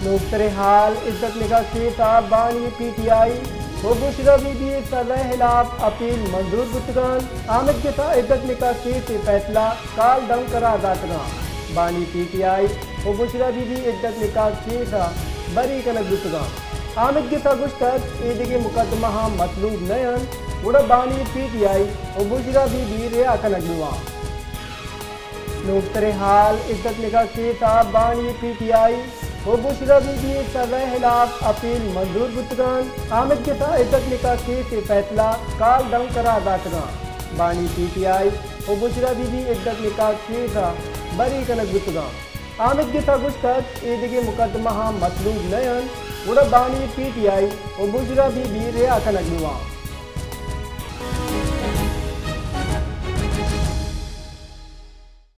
نوکتریں حال، عزت نکاح کیس ءَ بانی پی ٹی آئی ءُ بشرا بی بی ءِ سزا ءِ ہلاپ اپیل منظور بوتگاں۔ آمدگس ءَ عزت نکاح کیس ءِ فیصلہ کال دم قرار داتگاں۔ بانی پی ٹی آئی ءُ بشرا بی بی عزت نکاح کیس ءَ بری کنگ بوتگاں۔ آمدگس ءَ گوشتگ، اے دگہ مقدمہ ہم مطلوب نہ انت، گڑا بانی پی ٹی آئی ءُ بشرا بی بی رہا کنگ بواں۔ نوکتریں حال، عزت نکاح کیس ءَ بانی پی ٹی آئی ءُ بشرا بی بی ءِ سزا ءِ ہلاپ اپیل منظور بوتگاں۔ آمدگس ءَ عزت نکاح کیس ءِ فیصلہ کال دم قرار داتگاں۔ بانی پی ٹی آئی ءُ بشرا بی بی عزت نکاح کیس ءَ بری کنگ بوتگاں۔ آمدگس ءَ گوشتگ، اے دگہ مقدمہ ہم مطلوب نہ انت، گڑا بانی پی ٹی آئی ءُ بشرا بی بی رہا کنگ بواں۔